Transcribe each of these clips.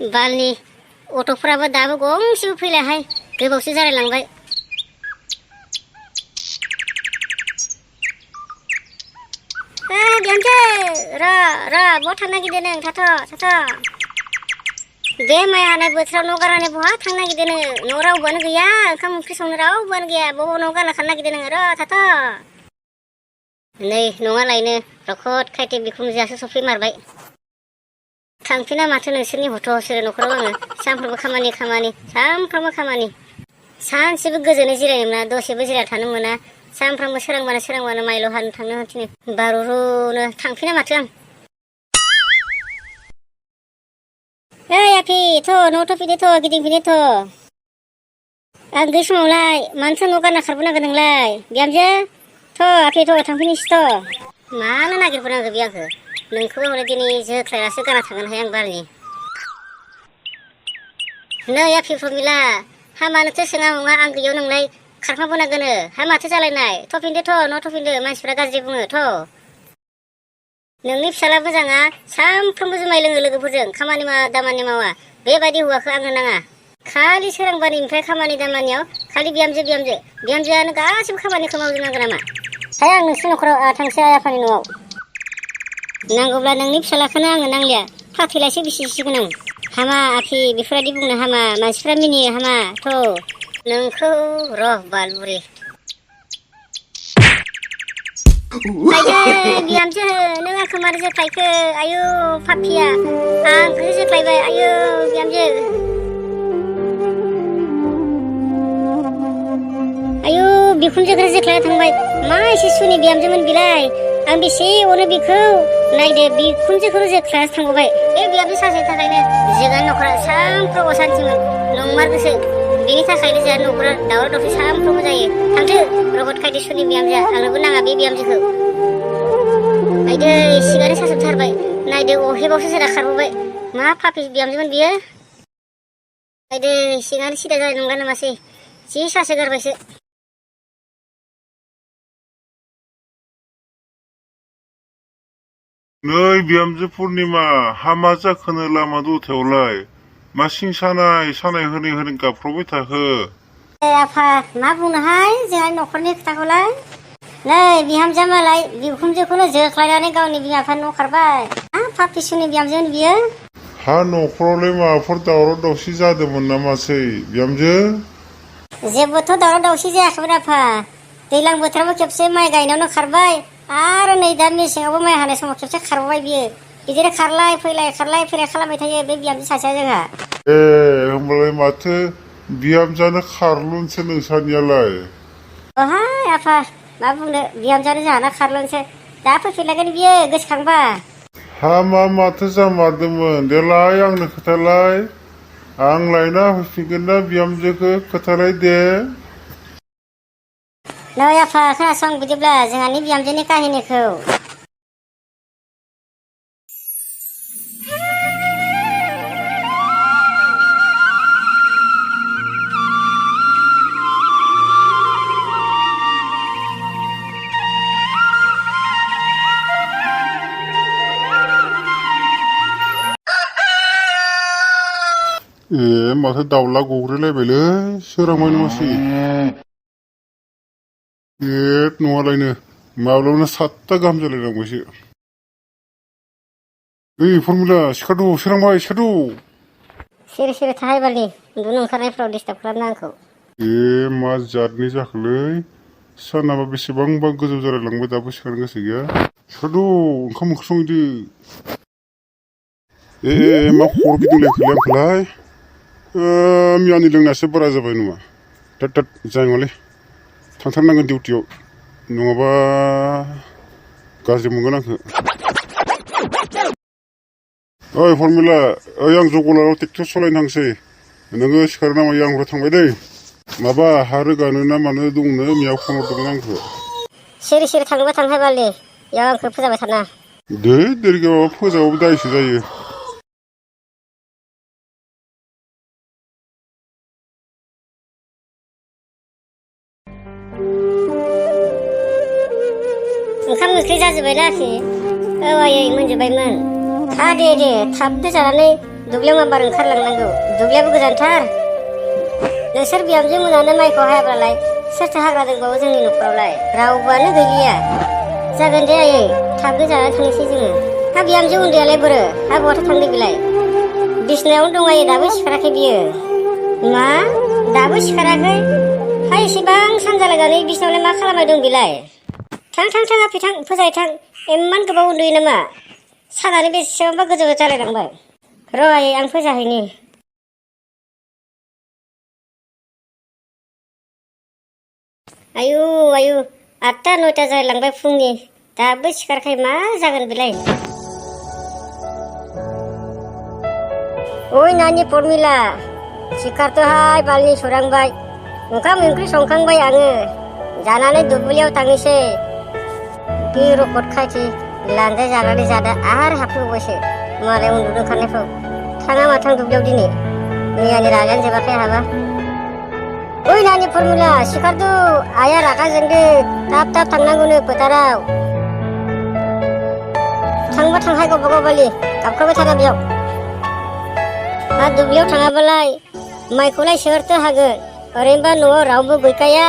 बालनि अट'फोराबो दाबो गंसेबो फैलाहाय गोबावसो जालायलांबाय। बिहामजो बहा थांनो नागिरदों नों? थाथ' बे माइ हानाय बोथोराव न' गारनानै बहा थांनो नागिरदों नों? न'आव रावबोआनो गैया, ओंखाम ओंख्रि संनो रावबोआनो गैया, बबाव न'आव गारना थांनो नागिरदों नोङो? थाथ' नै नङा लायनो रखत खायथे बिखुनजोआसो सफैमारबाय। थांफिना माथो नोंसोरनि हथ' सोरो न'खराव आङो सानफ्रोमबो सानफ्रोमबो खामानि सानसेबो गोजोनै जिरायनो मोना, दसेबो जिरायना थानो मोना। सानफ्रोमबो सोरांबानो माइल' हानो थांनो थिनो बारुरुनो थांफिना माथो आं। आफि न'आवथ' फैदो गिदिंफिनो आं गैयै समावलाय मानोथो न' गारना खारबोनांगोन नोंलाय? बिहामजो आफि थांफिनोसै मानो नागिरबोनांगौ बे आंखौ? नोंखौबो हले दिनै जोख्लायनासो गारना थांगोनहाय आं बालनि। नै आफि प्रमिला, हामानोथो सोङा मुङा आं गैयाव नोंलाय खारफाबोनांगोन। हा माथो जालायनाय? थफिनदो न'आव थफिनदो, मानसिफ्रा गाज्रि बुङो नोंनि फिसाला मोजाङा सानफ्रोमबो जुमाय लोङो लोगोफोरजों, खामानि दामानि मावा। बेबायदि हौवाखौ आंनो नाङा। खालि सोरांबानिनिफ्राय खामानि दामानियाव खालि बिहामजोआनो गासिबो खामानिखौ मावजोबनांगौ नामा? आं नोंसोरनि न'खराव थांसै आइ आफानि न'आव। नांगौब्ला नोंनि फिसालाखौनो आंनो नांलिया, फाथैलायसो बिसिसिगोन आं। हामा आफि, बेफोरबायदि बुंनो हामा, मानसिफ्रा मिनियो हामा नोंखौ बालबुरि। आइदै बिहामजो, नों आंखौ मारै जोख्लायखो? आयौ पापिया, आंखौसो जोख्लायबाय। आयौ बिहामजो, आयौ बिखुनजोखौनो जोख्लायना थांबाय। मा एसे सुनि बिहामजोमोन बिलाय, आं बेसे अनो बिखौ। नायदो बिखुनजोखौनो जोख्लायनासो थांबावबाय। बे बिहामजो सासेनि थाखायनो जोंहानि न'खरा सानफ्रोमबो असान्थिमोन, नंमारगौसो। बेनि थाखायनो जोंहा न'खरा दावराव दावसि सानफ्रोमबो जायो। थांथो रगत खायदे सुनि बिहामजोआ, आंनोबो नाङा बे बिहामजोखौ। आइदै सिगानो सासोबथारबाय, नायदो अहेबावसो जोरा खारबावबाय। मा पापि बिहामजोमोन बियो? आइदै सिगानो सिदा जानाय नंला नामासै, जि सासो गारबायसो। नै बिहामजो पुर्निमा, हामा जाखोनो लामा दथायावलाय? मा सिं सानाय होनै गाबफ्रावबाय थाखो? आफा मा बुंनोहाय जोंहानि न'खरनि खोथाखौलाय। नै बिहामजोआ मालाय बिखुनजोखौनो जोख्लायनानै गावनि बिमा बिफानि न' खारबाय। मा पापि सुनि बिहामजोमोन बियो? हा न'खरावलाय माबाफोर दावराव दावसि जादोंमोन नामासै बिहामजो? जेबोथ' दावराव दावसि जायाखैमोन आफा। दैज्लां बोथोरावबो खेबसे माइ गायनायावनो खारबाय, आरो नै दा मेसेङावबो माइ हानाय समाव खेबसे खारबावबाय बियो। बिदिनो खारलाय फैलाय खालामबाय थायो बे बिहामजो सासेया जोंहा। होमबालाय माथो बिहामजोआनो खारलुनसो नोंसानियालाय? अहाय आफा मा बुंनो, बिहामजोआनो जोंहाना खारलुनसो। दा फैफिनलायगोन बियो गोसोखांबा। माथो जामारदोंमोन देलाय आंनो खोथालाय। आं लायना होफिनगोन ना बिहामजोखौ, खोथालाय दे। नै आफा खोनासं बिदिब्ला जोंहानि बिहामजोनि काहिनिखौ। माथो दाउला गग्रेलायबायलै, सोरांबाय नङासै? नङालायनो माब्लाबानो 7ता गाहाम जालायलांबायसो। फर्मुला सिखारद' सोरांबाय, सिखारद'। सिरि थाहाय बालनि, उन्दुनो ओंखारनायफ्राव डिस्टार्ब खालामना आंखौ। मा जातनि जाखोलै? सानाबा बेसेबांबा गोजौ जालायलांबाय, दाबो सिखारनो गोसो गैया। सिखारद' ओंखाम ओंख्रि संहैदो। मा खर' गिदिंलायखोलै आंखौलाय? मियानि लोंनायासो बारा जाबाय नङा। जानाय नङालै, थांथारनांगोन डिउटियाव, नङाबा गाज्रि मोनगोन आंखौ। फर्मुला, आं जगलाराव ट्रेक्टर सालायनो थांसै। नोङो सिखारो ना मायो, आं हराव थांबाय दै। माबा हा रोगानो ना मानो दंनो, मियाव फन हरदोंमोन आंखौ। सिरि थाङोबा थांहाय बालनि, बेयाव आंखौ फोजाबाय थाना। देरिगाबाबो फोजाबाबो दायसो जायो। ओंखाम ओंख्रि जाजोब्बायना आखि? आयै मोनजोब्बायमोन। दे थाबनो जानानै दुब्लियाव माबार ओंखारलांनांगौ दुब्लियाबो गोजानथार नोंसोर बिहामजो मोनानो माइखौ हायाब्लालाय सोरथो हाग्रा दंबावो जोंनि न'खरावलाय रावबोआनो गैलिया जागोन दे आयै थाबनो जानानै थांनोसै जोङो हा बिहामजो उन्दैयालाय बोरो हा बहाथो थांदों बिलाय बिसिनायावनो दं आयै दाबो सिखाराखै बियो मा दाबो सिखाराखै हा एसेबां सानजालायनानै बिसिनावलाय मा खालामबाय दं बिलाय थां आफि थां फोजायै थां इमान गोबाव उन्दुयो नामा सानानो बेसेबांबा गोजौ जालायलांबाय र' आयै आं फोजाहैनि आयु 8टा 9टा जालायलांबाय फुंनि दाबो सिखाराखै मा जागोन बिलाय ओइ नानि फर्मिला सिखारथ'हाय बालनि सोरांबाय ओंखाम ओंख्रि संखांबाय आङो जानानै दुब्लियाव थांनोसै बे रकत खायथि लानजाय जानानै जादा आरो हाबफैबावबायसो मालाय उन्दुनो ओंखारनायखौ थाङा माथां दुब्लियाव दिनै मैयानि रागायानो जोबाखै हाबा ओइ नानि फर्मिला सिखारदो आइया रागा जोंदो थाब थांनांगौनो फोथाराव थांबा थांहाय गावबागाव बालि गाबखाबाय थाना बेयाव हा दुब्लियाव थाङाबालाय माइखौलाय सोरथो हागोन ओरैनोबा न'आव रावबो गैखाया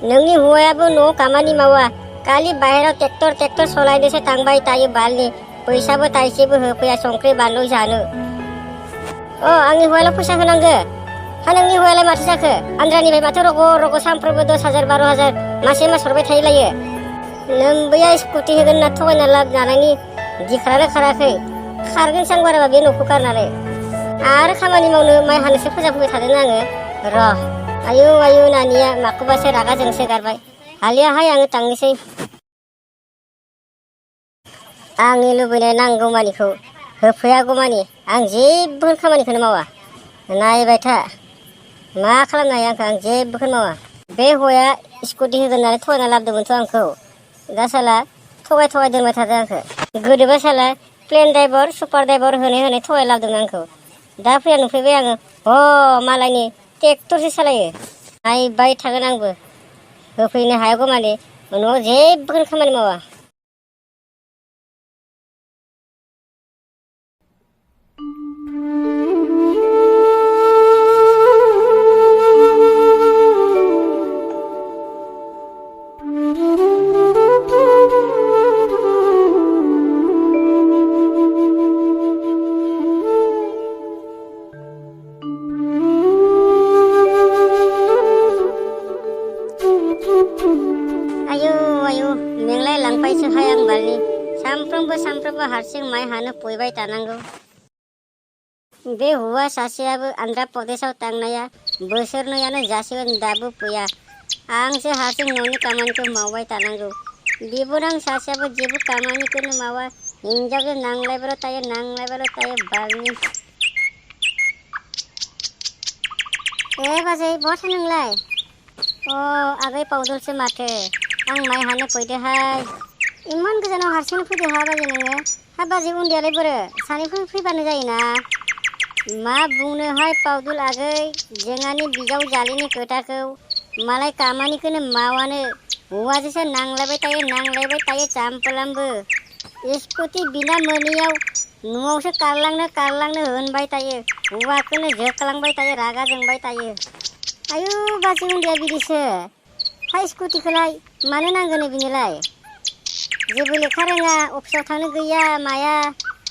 नोंनि हौवायाबो न'आव खामानि मावा खालि बाहेराव ट्रेक्टर सलायनोसो थांबाय थायो बालनि फैसाबो थाइसेबो होफैया संख्रि बानलु जानो आंनि हौवायालाय फैसा होनांगो हा नोंनि हौवायालाय माथो जाखो आन्द्रानिफ्राय माथो रग' सानफ्रोमबो 10,000 12,000 मासे मास हरबाय थायोलायो नोमबैया स्कुटि होगोन ना थगायना लाबोनायनि दिखारानो खाराखै खारगोनसो आं बाराबा बे न'खौ गारनानै आरो खामानि मावनो माइ हानोसो फोजाफैबाय थादों आङो र' आयु नानिया माखौबासो रागा जोंसो गारबाय हालियाहाय आङो थांनोसै आंनि लुबैनाय नांगौमानिखौ होफैयागौमानि आं जेबो खामानिखौनो मावा नायबाय था मा खालामनो हायो आं जेबोखौनो मावा बे हौवाया स्कुटि होगोन होननानै थगायना लाबोदोंमोनथ' आंखौ दा साला थगाय दोनबाय थादों आंखौ गोदोबा साला प्लेन ड्राइभार सुपार ड्राइभार होनै थगाय लाबोदों आंखौ दा फैया नुफैबाय आङो मालायनि ट्रेक्टरसो सालायो नायबाय थागोन आंबो होफैनो हायागौमानि न'आव जेबोखौनो खामानि मावा आयु मेंलाय लांबायसोहाय आं बालनि सानफ्रोमबो हारसिं माइ हानो फैबाय थानांगौ बे हौवा सासेयाबो आन्ध्र प्रदेशआव थांनाया बोसोरनैयानो जासिगोन दाबो फैया आंसो हारसिं न'नि खामानिखौ मावबाय थानांगौ बिबोनां सासेयाबो जेबो खामानिखौनो मावा हिनजावजों नांलायबाल' थायो बालनि बाजै बहा नोंलाय आगै पाउदलसो माथो आं माइ हानो फैदोहाय इमान गोजानाव हारसिंनो फैदो हा बाजै नोङो हा बाजै उन्दैयालाय बोरो सानैफोर फैबानो जायोना मा बुंनोहाय पाउदल आगै जोंहानि बिजाव जालिनि खोथाखौ मालाय खामानिखौनो मावानो हौवाजोंसो नांलायबाय थायो सामफ्रामबो स्कुटि बिना मोनैयाव न'आवसो खारलांनो होनबाय थायो हौवाखौनो जोख्लांबाय थायो रागा जोंबाय थायो आयु बाजै उन्दैया बिदिसो हा स्कुटिखौलाय मानो नांगोनो बिनोलाय जेबो लेखा रोङा अफिसाव थांनो गैया माया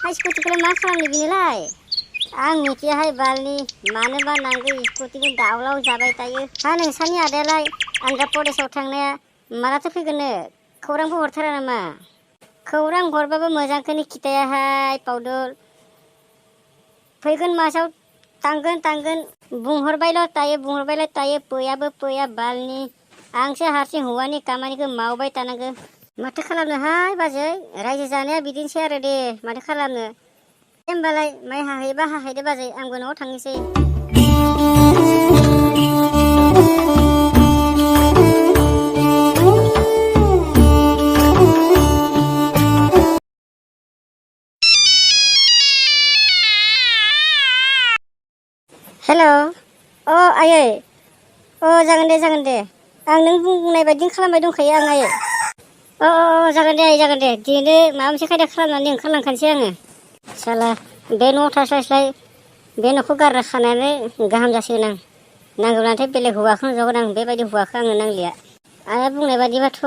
हा स्कुटिखौलाय मा खालामनो बिनोलाय आं मिथियाहाय बालनि मानोबा नांगौ स्कुटिखौ दावलाव जाबाय थायो हा नोंसानि आदायालाय आन्ध्र प्रदेशआव थांनाया मालाथो फैगोननो खौरांबो हरथारा नामा खौरां हरबाबो मोजांखौनो खिथायाहाय पाउदल फैगोन मासाव थांगोन बुंहरबायल' थायो फैयाबो फैया बालनि आंसो हारसिं हौवानि खामानिखौ मावबाय थानांगौ माथो खालामनोहाय बाजै रायजो जानाया बिदिनोसै आरो दे माथो खालामनो होमबालाय माइ हाहैबा हाहैदो बाजै आंबो न'आव थांनोसै हेल' आयै जागोन दे आं नों बुंनाय बायदि खालामबाय दंखायो आं आयै जागोन दे दिनै माबा मोनसे खायदा खालामनानै ओंखारलांखानोसै आङो साला बे न'आव थास्लायस्लाय बे न'खौ गारना खानायानो गाहाम जासिगोन आं। नांगौब्लाथाय बेलेग हौवाखौ नुजागोन आं, बेबायदि हौवाखौ आंनो नांलिया। आइया बुंनाय बादिबाथ'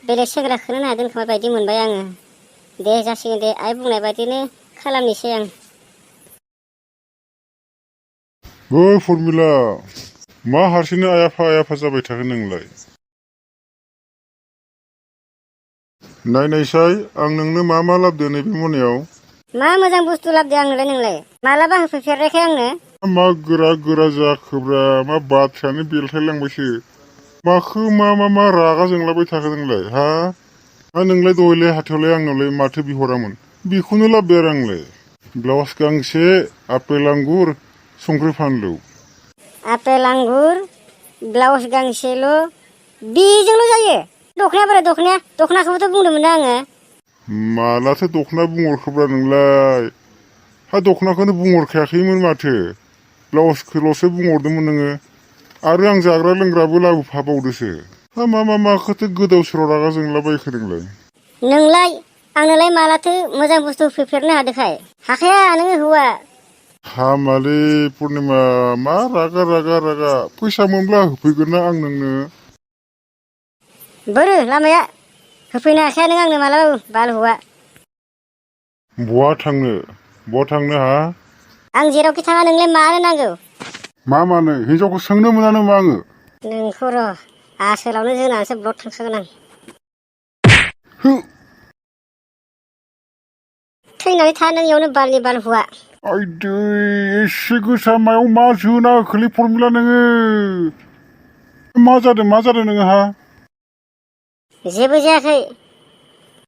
बेलेग सेंग्राखौनो नायना दोनखांबाय बायदि मोनबाय आङो। दे जासिगोन दे, आइ बुंनाय बादिनो खालामनोसै आं। ओइ फर्मिला, मा हारसिंनो आयाफा जाबाय थागोन नोंलाय? नायनायसाय आं नोंनो मा लाबोदो नैबे मनायाव। मा मोजां बुस्थु लाबोदो आंनोलाय नोंलाय? मालाबा होफैफेरनायखाय आंनो? मा गोरा जाखोब्रा, मा बाथ्रायानो बेलथायलांबायसो। माखो मा रागा जोंलाबाय थाखो नोंलाय हा? नोंलाय दहायलाय हाथायावलाय आंनावलाय माथो बिहरामोन? बेखौनो लाबोबाय आरो आंलाय। ब्लाउस गांसे, आपेल आंगुर, संख्रि फानलु। आपेल आंगुर ब्लाउस गांसेल' बेजोंल' जायो? दखनाया बोरो दखनाया? दखनाखौबोथ' बुंदोंमोन आङो। मालाथो दखना बुंहरखोब्रा नोंलाय? दखनाखौनो बुंहरखायाखैमोन माथो। ब्लाउसखौल'सो बुंहरदोंमोन नोङो। आरो आं जाग्रा लोंग्राबो लाबोफाबावदोसो। माखौथो गोदाव सोराव रागा जोंलाबायखो नोंलाय? नोंलाय आंनोलाय मालाथो मोजां बुस्थु होफैफेरनो हादोखाय? हाखाया नोङो हौवा। हामालै पुर्निमा, मा रागा फैसा मोनब्ला होफैगोन ना आं नोंनो। बोरो लामाया होफैनो हाखाया नों आंनो मालाबाबो बाल हौवा। बहा थांनो हा? आं जेरावखि थाङा नोंलाय मानो नांगौ? मानो? हिनजावखौ सोंनो मोना नामा आङो? नोंखौ र' आसोलावनो जोनानैसो ब्लद थांखागोन आं। थैनानै था नों इयावनो बालनि बाल हौवा। आइदै, एसे गोसा मायाव मा जोना होखोलै फर्मिला नोङो? मा जादों नोङो हा? जेबो जायाखै।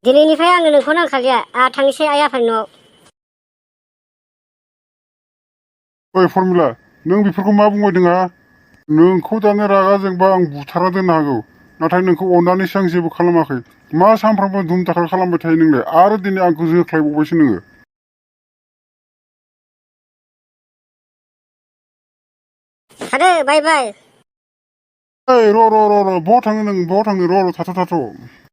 दिनैनिफ्राय आंनो नोंखौ नांखालिया। आंहा थांनोसै आइ आफानि न'आव। ओइ फर्मिला, नों बेफोरखौ मा बुंबाय दों हा? नोंखौ दानो रागा जोंबा आं बुथारना दोननो हागौ। नाथाय नोंखौ अननानैसो आं जेबो खालामाखै। मा सानफ्रामबो धुम दाखाल खालामबाय थायो नोंलाय? आरो दिनै आंखौ जोख्लायबावबायसो नोङो। थादो बाय। ओइ र' बहा थांनो नों? बहा थांनो? र' थाथ'।